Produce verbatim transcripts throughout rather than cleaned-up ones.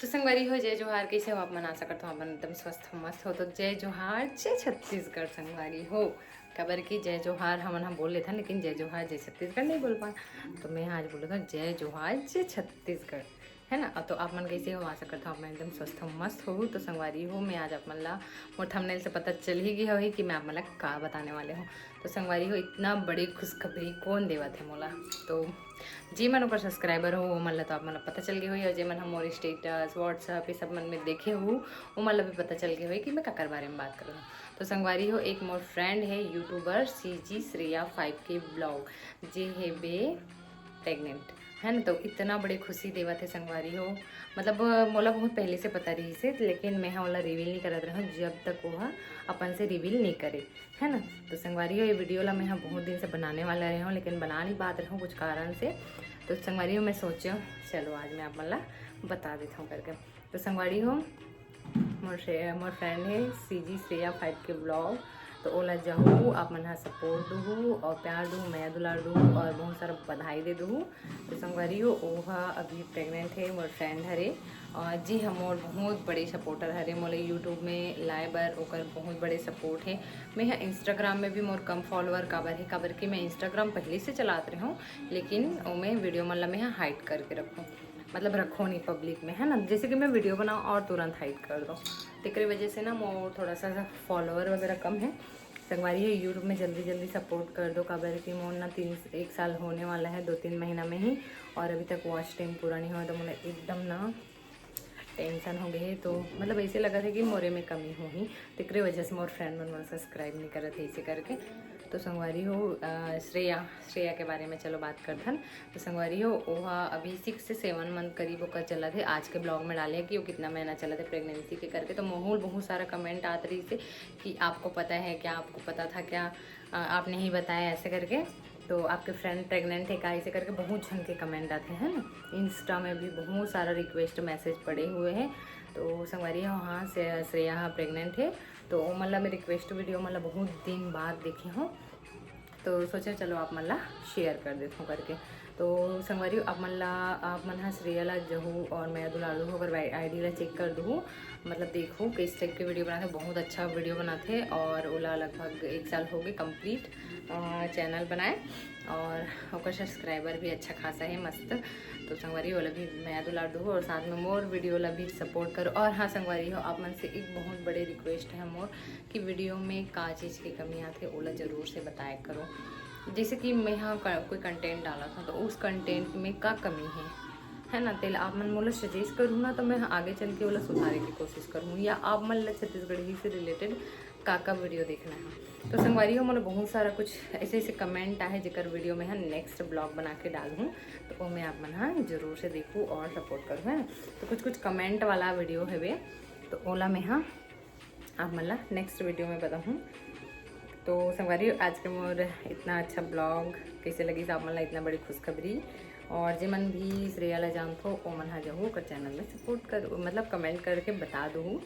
तो संगवारी हो, जय जोहार, कइसे हो आप मन? आसा करत हों आप मन एकदम स्वस्थ हो, मस्त हो। तो जय जोहार, जय छत्तीसगढ़ संगवारी हो। काबर कि जय जोहार हमन ह बोल लेथन, लेकिन जय जोहार, जय छत्तीसगढ़ नहीं बोल पान। तो मैं आज बोलत हों जय जोहार, जय छत्तीसगढ़, है ना? तो आप मन कइसे हो? आसा करत हों आप मन एकदम स्वस्थ हो, मस्त हो। तो संगवारी हो, मैं आज आप मन ला, मोर thumbnail से पता चल ही गया होही कि मैं आप मन ला का बताने वाले हों। तो संगवारी हो, इतना बड़ी खुशखबरी कौन देवत हे मोला? तो जे मन ओकर subscriber हो, वो मन ला तो आप मन ला पता चल गए होही, और जे मन ह मोर status, WhatsApp, ये सब मन में देखे हो, वो मन ला भी पता चल गए होही कि मैं काकर बारे में बात कर रही हूँ। तो संगवारी हो, एक मोर friend है YouTuber CG Shreya five K vlog, जे हे बे pregnant, है ना? तो इतना बड़ी खुशी देवत हे संगवारी हो, मतलब मोला बहुत पहले से पता रहिस हे, लेकिन मैं हा ओला reveal नहीं करत रहूँ जब तक वो हा अपन से reveal नहीं करे, है ना? तो संगवारी हो, ये video ला मैं हा बहुत दिन से बनाने वाला रहे हूँ, लेकिन बना नहीं पात रहूँ कुछ कारण से। तो संगवारी हो, मैं सोचे चलो आज मैं आप मन ला बता देता हूँ करके। तो संगवारी हो, मोर शे-, मोर friend है CG Shreya five K vlog, तो ओला जहू आप मन हा support दुहू और प्यार दुहू, मया दुलार दुहू और बहुत सारा बधाई दे दुहू। तो संगवारी हो, ओहा अभी pregnant है, मोर friend हरे, और जी हाँ, मोर बहुत बड़े supporter हरे, मोला YouTube में लाए बर ओकर बहुत बड़े support है। मैं हा Instagram में भी मोर कम follower काबर है, काबर कि मैं Instagram पहले से चलात रहे हूँ, लेकिन ओमे video मन ला मैं हा hide करके रखूँ, मतलब रखो नहीं public में, है ना, जैसे कि मैं video बनाऊँ और तुरंत hide कर दो, तेकरे वजह से ना मोर थोड़ा सा follower वगैरह कम है। संगवारी हो, YouTube में जल्दी जल्दी support कर दो, काबर कि मोर ना तीन, एक साल होने वाला है दो तीन महीना में ही, और अभी तक watch time पूरा नहीं हुआ, तो मोला एकदम ना tension हो गए है। तो मतलब ऐसे लगा था कि मोरे में कमी होही, तेकरे वजह से मोर friend मन मोला subscribe नहीं करत है, ऐसे करके। तो संगवारी हो, अ, श्रेया, श्रेया के बारे में चलो बात करथन। तो संगवारी हो, ओहा अभी six से seven month करीब ओकर चलत हे। आज के vlog में डाले हे कि वो कितना महीना चलत हे pregnancy के करके। तो मोहूल बहुत सारा comment आत रहिस हे कि आपको पता है क्या, आपको पता था क्या, अ, आप नहीं बताया, ऐसे करके। तो आपके friend pregnant है का, ऐसे करके बहुत झन के comment आते हैं ना। Insta में भी बहुत सारा request message पड़े हुए हैं। तो संगवारी हो, हाँ, श्रे-, श्रेया हाँ pregnant है, तो ओमन ला मैं request video मन ला बहुत दिन बाद देखे हूँ। तो सोचे चलो आप मन ला share कर देथों करके। तो संगवारी हो, आप मन ला, आप मन हा श्रेया ला जहू और मया दुलार दुहू, ओकर बै-, ID ला check कर दुहू, मतलब देखो किस type के video बनाथे, बहुत अच्छा video बनाथे और ओला लगभग एक साल हो गए complete, अ, channel बनाए और ओकर subscriber भी अच्छा खासा है, मस्त। तो संगवारी हो, ओला भी मया दुलार दुहू और साथ में मोर video ला भी support करो। और हाँ संगवारी हो, आप मन से एक बहुत बड़े request है मोर कि video में का चीज़ की कमी आथे, ओला जरूर से बताया करो। जैसे कि मैं हाँ क-, कोई content डालत हूँ, तो उस content में का कमी है, है ना, तेला आप मन मोला suggest करू ना, तो मैं आगे चल के ओला सुधारे की कोशिश करूँ, या आप मन ला छत्तीसगढ़ी से related का का video देखना है। तो संगवारी हो, मोला बहुत सारा कुछ ऐसे ऐसे comment आहे, जेकर video मैं हाँ next vlog बना के डालहूँ, तो वो मैं आप मन हाँ जरूर से देखू और support करूँ, है ना। तो कुछ कुछ comment वाला video हवे, तो ओला मैं हाँ आप मन ला next video में बताहूँ। तो संगवारी, आज के मोर इतना अच्छा vlog कैसे लगिस आप मन ला, इतना बड़ी खुशखबरी। और जे मन भी श्रेया ला जानथो, ओ मन हा जहू ओकर channel में support कर, मतलब comment करके बता दू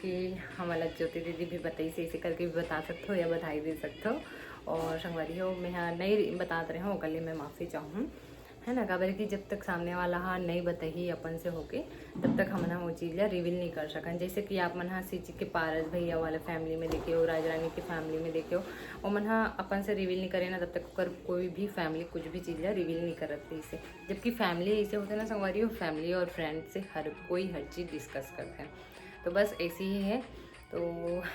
कि हमला ज्योति दीदी भी बताइस, ऐसे करके भी बता सकथो या बधाई दे सकथो। और संगवारी हो, मैं हा नहीं बतात रहे हूँ, ओकर लिए मैं माफ़ी चाहूँ, है ना, काबर कि जब तक सामने वाला हा नहीं बताही अपन से होके, तब तक हमन हा वो चीज़ ला reveal नहीं कर सकन। जैसे कि आप मन हा सीजी के पारस भैया वाला family में देखे हो, राज रानी के family में देखे हो, ओमन हा अपन से reveal नहीं करे ना, तब तक ओकर कोई भी family कुछ भी चीज़ ला reveal नहीं करत रहिस हे। जबकि family ऐसे होथे ना संगवारी हो, family और friend से हर कोई हर चीज़ discuss करथे। तो बस ऐसे ही है। तो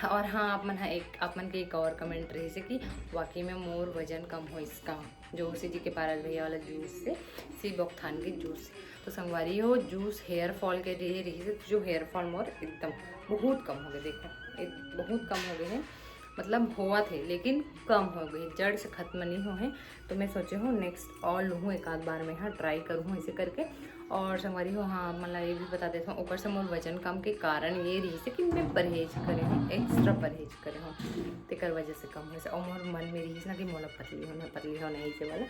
और हाँ, आप मन हा एक, आप मन के एक और comment रहिस हे कि वाकई में मोर वजन कम होइस का, जो सीजी के पारस भैया वाला juice से, सी बोकथान के juice से। तो संगवारी हो, juice hair fall के लिए रहिस हे, जो hair fall मोर एकदम बहुत कम हो गए, देखो, एक बहुत कम हो गए हैं, मतलब होवत हे लेकिन कम हो गए, जड़ से खत्म नहीं हो है। तो मैं सोचे हूँ next और लूहूँ, एक आध बार मैं हाँ try करूँ ऐसे करके। और संगवारी हो, हाँ, आप मन ला ये भी बता देता हूँ, ओकर से मोर वजन कम के कारण ये रहिस हे कि मैं परहेज करे हूँ, extra परहेज करे हूँ, तेकर वजह से कम होइस। और मोर मन में रहिस ना कि मोला पतली होना, पतली होना ऐसे वाला,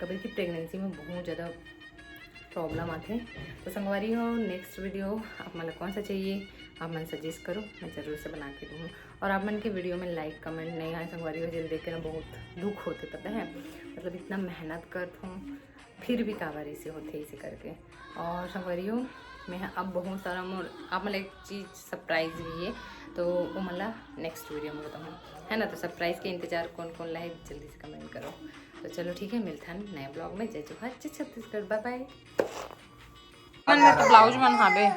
कभी कि pregnancy में बहुत ज़्यादा problem आथे। तो संगवारी हो, next video आप मन ला कौन सा चाहिए, आप मन suggest करो, मैं जरूर से बना के दूँ। और आप मन के video में like comment नहीं आए संगवारी हो, जेला देख के ना बहुत दुख होथे, पता है, मतलब इतना मेहनत करत हूँ, फिर भी काबर ऐसे होथे, ऐसे करके। और संगवारी हो, मैं ह अब बहुत सारा मोर आप मन ला एक चीज सरप्राइज भी है, तो वो मन ला नेक्स्ट वीडियो में बताऊँ, है ना? तो सरप्राइज के इंतजार कौन कौन ला है, जल्दी से कमेंट करो। तो चलो ठीक है, मिलथन नए ब्लॉग में। जय जोहार, जय छत्तीसगढ़, बाय बाय। मन में तो ब्लाउज मन हावे।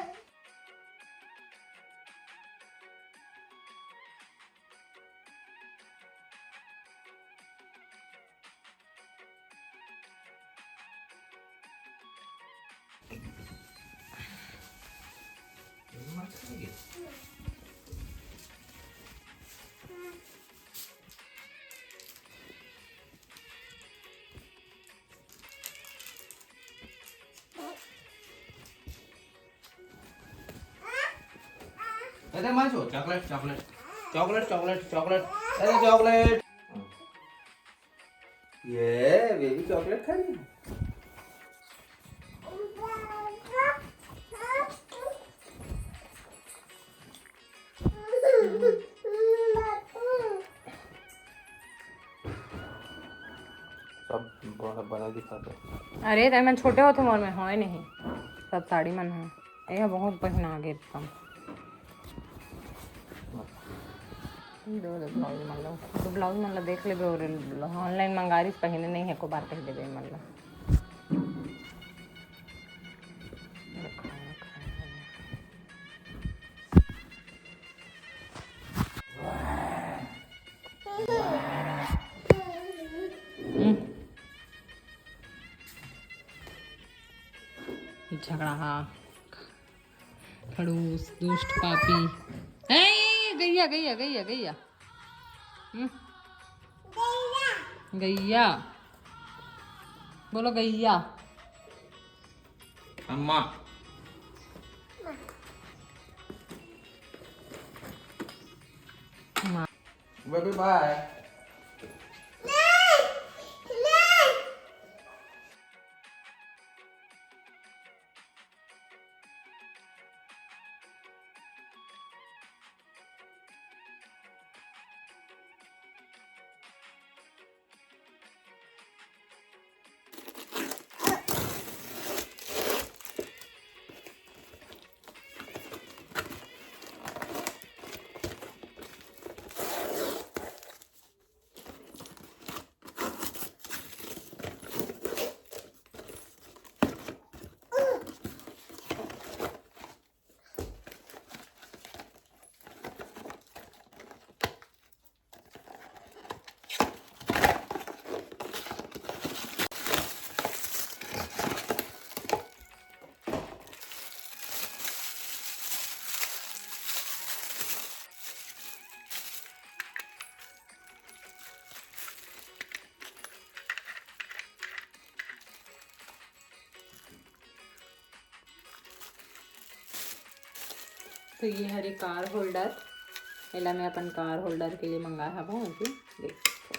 अरे माँ, chocolate, chocolate, chocolate, chocolate, chocolate, अरे चॉकलेट। ये बेबी चॉकलेट खा रही है। सब बड़ा, बड़ा दिखाते। अरे, त मन छोटे होते, मोर में होय नहीं। सब साड़ी मन है, ये बहुत पहिना गे एकदम। दो, दो ब्लाउज मन ला, दो ब्लाउज मन ला देख लेबे, और ऑनलाइन मंगा रही, पहिने नहीं है, को बार कह देबे मन ला। हम्म। झगड़ा हा। खड़ूस, दुष्ट, पापी। ए, गैया, गैया, गैया, गैया। हम्म? गैया। बोलो गैया। अम्मा। माँ। बेबी बाय। तो ये हरे कार होल्डर, एला मैं अपन कार होल्डर के लिए मंगाए हवं, ऐसे देख सकते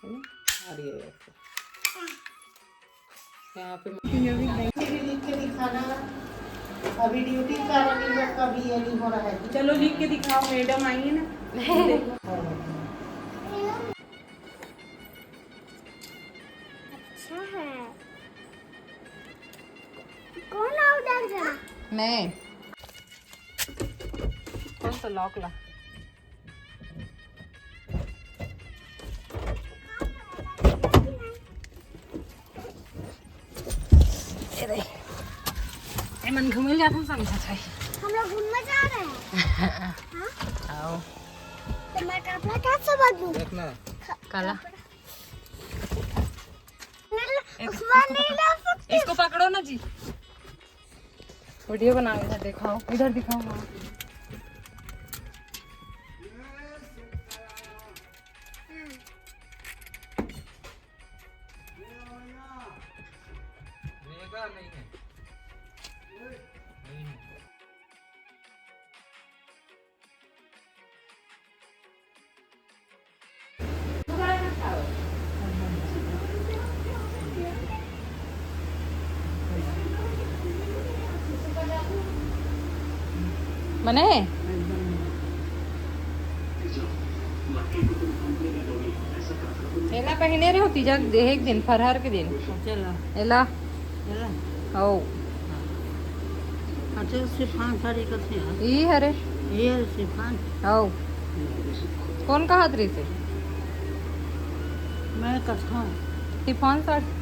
हो, है ना? और ये ऐसे। यहाँ पे भी लिख के दिखाना। अभी ड्यूटी का कारण इन लोग का भी ये नहीं हो रहा है। चलो लिख के दिखाओ, मैडम आई है ना। देखो। अच्छा है। कौन ऑर्डर है? मैं। कौन सा लॉक ला? ए रे। ए मन घूमे जात हम संग साथ है। हम लोग घूमने जा रहे हैं। हाँ? आओ। तो मैं कपड़ा कैसे बदलूं? देखना। काला। मैं, मैं नहीं ला सकती। इसको पकड़ो ना जी। वीडियो बना, इधर दिखाओ, इधर दिखाओ। हाँ। मने एला पहिने रहे हो तीजा एक दिन, फरहर के दिन। चला। एला। चला। हो। अच्छा, शिफॉन साड़ी कथे यार। ई हरे। ये शिफॉन। आओ। कौन कहत रहिसे? मैं कथा। शिफॉन साड़ी।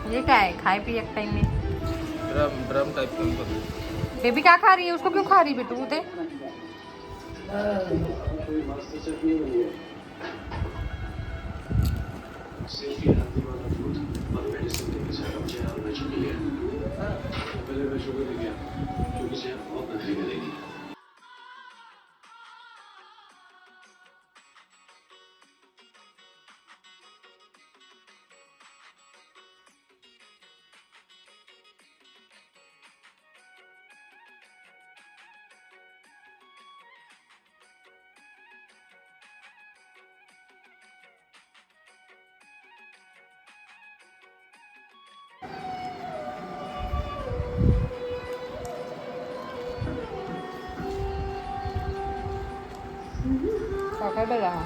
ये क्या है, खाए पिए एक टाइम में? ड्रम, ड्रम टाइप का उनको। बेबी क्या खा रही है, उसको क्यों खा रही बेटू, वो दे। सेल्फी डालने वाला भूत अब मेडिसिन के पीछे कब्जे हाथ में छुपी है। पहले मैं शुगर भी गया, क्योंकि सेहत बहुत नकली मिलेगी। काका बेला हा।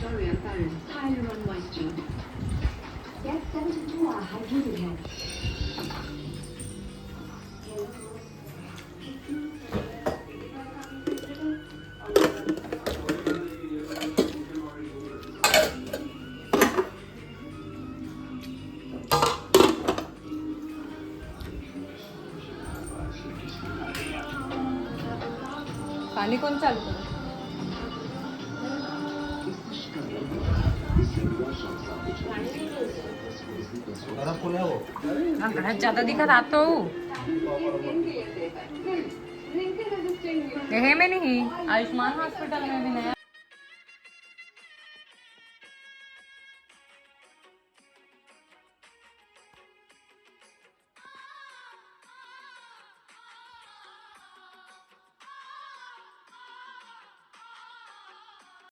Sorry, I'm tired. Tired on my street. Get seventy-two hour hydrated head. पानी कौन चालू करे? बर्फ को ले आओ। हाँ, बहुत ज्यादा दिखा रहा तो। यही में नहीं, आयुष्मान हॉस्पिटल में भी नया।